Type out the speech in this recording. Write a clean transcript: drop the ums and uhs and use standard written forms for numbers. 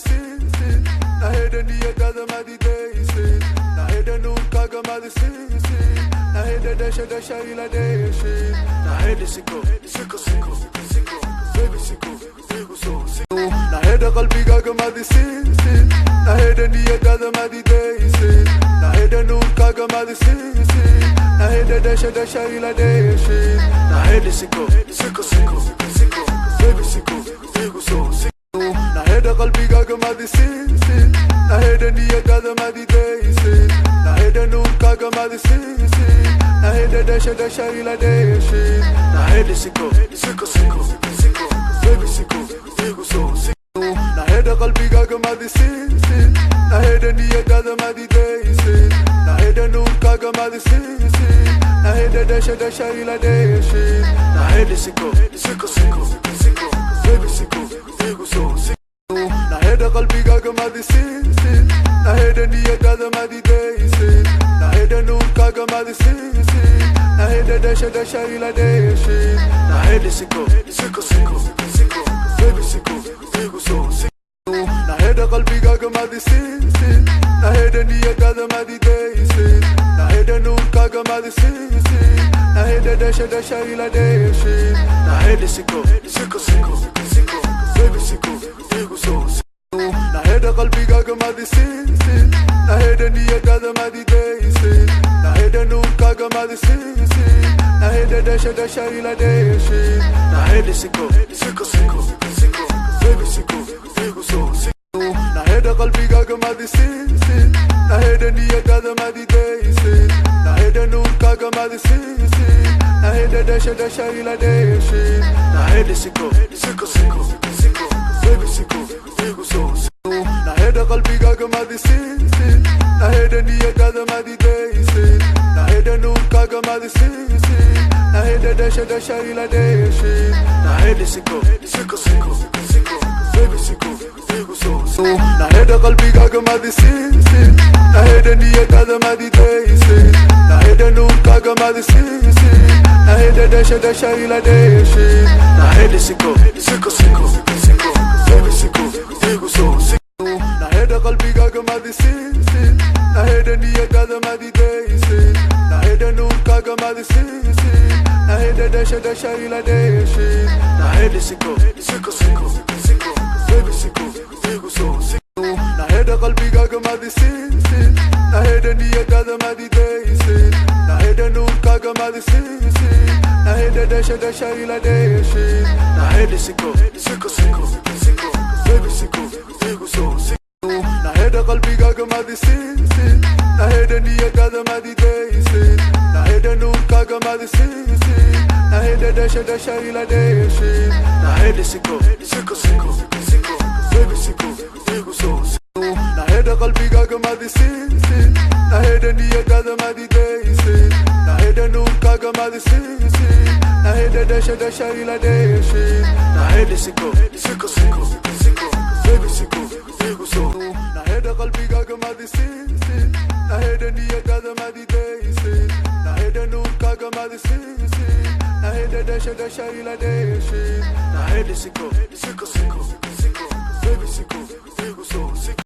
madisiisid, nahedha niyadaada madidaysid, nahedha nuurkaaga madisiisid, nahedha dhasha dhasha ila dheeshid, nahedha siko siko siko siko baby siko igu soo siko, nahedha qalbigaaga madisiisid, nahedha niyadaada madidaysid, nahedha nuurkaaga madisiisid, nahedha dhasha dhasha ila dheeshid, nahedha siko siko siko siko baby siko igu soo siko, nahedha qalbigaaga madisiisid, nahedha niyadaada madidaysid, nahedha nuurkaaga madisiisid, nahedha dhasha dhasha ila dheeshid, nahedha siko siko siko siko baby siko igu soo siko, nahedha qalbigaaga madisiisid, nahedha niyadaada madidaysid, nahedha nuurkaaga madisiisid, nahedha dhasha dhasha ila dheeshid, nahedha siko siko siko siko baby siko igu soo siko, nahedha qalbigaaga madisiisid, nahedha niyadaada madidaysid, nahedha nuurkaaga madisiisid, nahedha dhasha dhasha ila dheeshid, nahedha siko siko siko siko baby siko igu soo siko, nahedha qalbigaaga madisiisid, nahedha niyadaada madidaysid, nahedha nuurkaaga madisiisid, nahedha dhasha dhasha ila dheeshid, nahedha siko siko siko siko baby siko igu soo siko, nahedha qalbigaaga madisiisid, nahedha niyadaada madidaysid, nahedha nuurkaaga madisiisid, nahedha dhasha dhasha ila dheeshid, nahedha siko siko siko siko baby siko igu soo siko, nahedha qalbigaaga madisiisid, nahedha niyadaada madidaysid, nahedha nuurkaaga madisiisid, nahedha dhasha dhasha ila dheeshid, nahedha siko siko siko siko baby siko igu soo siko, nahedha qalbigaaga madisiisid, nahedha niyadaada madidaysid, nahedha nuurkaaga madisiisid, nahedha dhasha dhasha ila dheeshid, nahedha siko siko siko siko baby siko igu soo siko, nahedha qalbigaaga madisiisid, nahedha niyadaada madidaysid, nahedha nuurkaaga madisiisid, nahedha dhasha dhasha ila dheeshid, nahedha siko siko siko siko baby siko igu soo siko, nahedha qalbigaaga madisiisid, nahedha niyadaada madidaysid, nahedha nuurkaaga madisiisid, nahedha dhasha dhasha ila dheeshid, nahedha siko siko siko siko baby siko igu soo siko, nahedha qalbigaaga madisiisid, nahedha niyadaada madidaysid, nahedha nuurkaaga madisiisid, nahedha dhasha dhasha ila dheeshid, nahedha siko siko siko siko baby siko igu soo siko, nahedha qalbigaaga madisiisid, nahedha niyadaada madidaysid, nahedha nuurkaaga madisiisid, nahedha dhasha dhasha ila dheeshid, nahedha siko siko siko siko baby siko igu soo siko, nahedha qalbigaaga madisiisid, nahedha niyadaada madidaysid, nahedha nuurkaaga madisiisid, nahedha dhasha dhasha ila dheeshid, nahedha siko siko siko siko baby siko igu soo, nahedha qalbigaaga madisiisid, nahedha niyadaada madidaysid, nahedha nuurkaaga madisiisid, nahedha dhasha dhasha ila dheeshid, nahedha siko siko siko siko baby siko igu soo siko.